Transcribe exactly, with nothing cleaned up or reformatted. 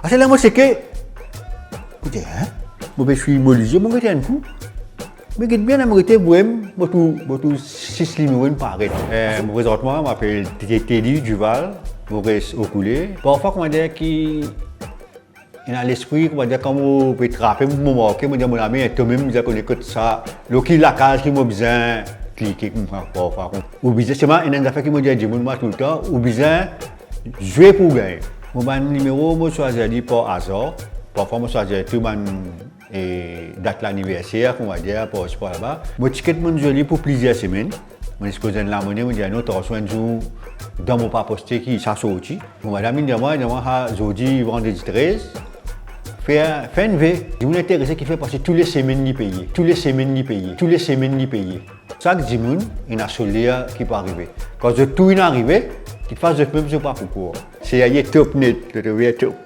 Apre la mo seke, mo dir, hein? Mo pe swiv mo lizie, mo get enn kou. Me get bien, mo get boem, mo trouv, mo trouv sis limero inn paret. Eh, mo prezant mwa, mo apel Te-, Teddy Duval, mo res Okoulé. Parfwa, koumadir ki, ena lespri, koumadir, kan mo pe trape, mo marke, mo dir mo lame, to mem, mo dir kone kot sa, lor ki lakaz ki mo bizin klike koumsa, parfwa. Ou bizin, se mwa, ena enn zafer ki mo dir dimoun mwa toultan, ou bizin zwe pou gagne. Mo bann nimero, mo swazir li par azar. Parfwa, mo swazir tou bann, e, dat laniverser, koumadir, par isi, par laba. Mo tiket, mo zwe li pou plizier semenn. Mo sipoze enn lamone, mo dir, non, tansion enn zour, dan mo pa poste ki sa sorti. Mo madam inn dir mwa, inn dir mwa, "Ah, zordi, vandredi trez, fer, fer enn ve." Dimoun interese ki fer, parski tou le semenn li peye. Tou le semenn li peye. Tou le semenn li peye. Sak dimoun ena so ler ki pou arive. Kan zot tou inn arive, kitfwa zot mem zot pa pou krwar. Serye, top net, zot trouve top.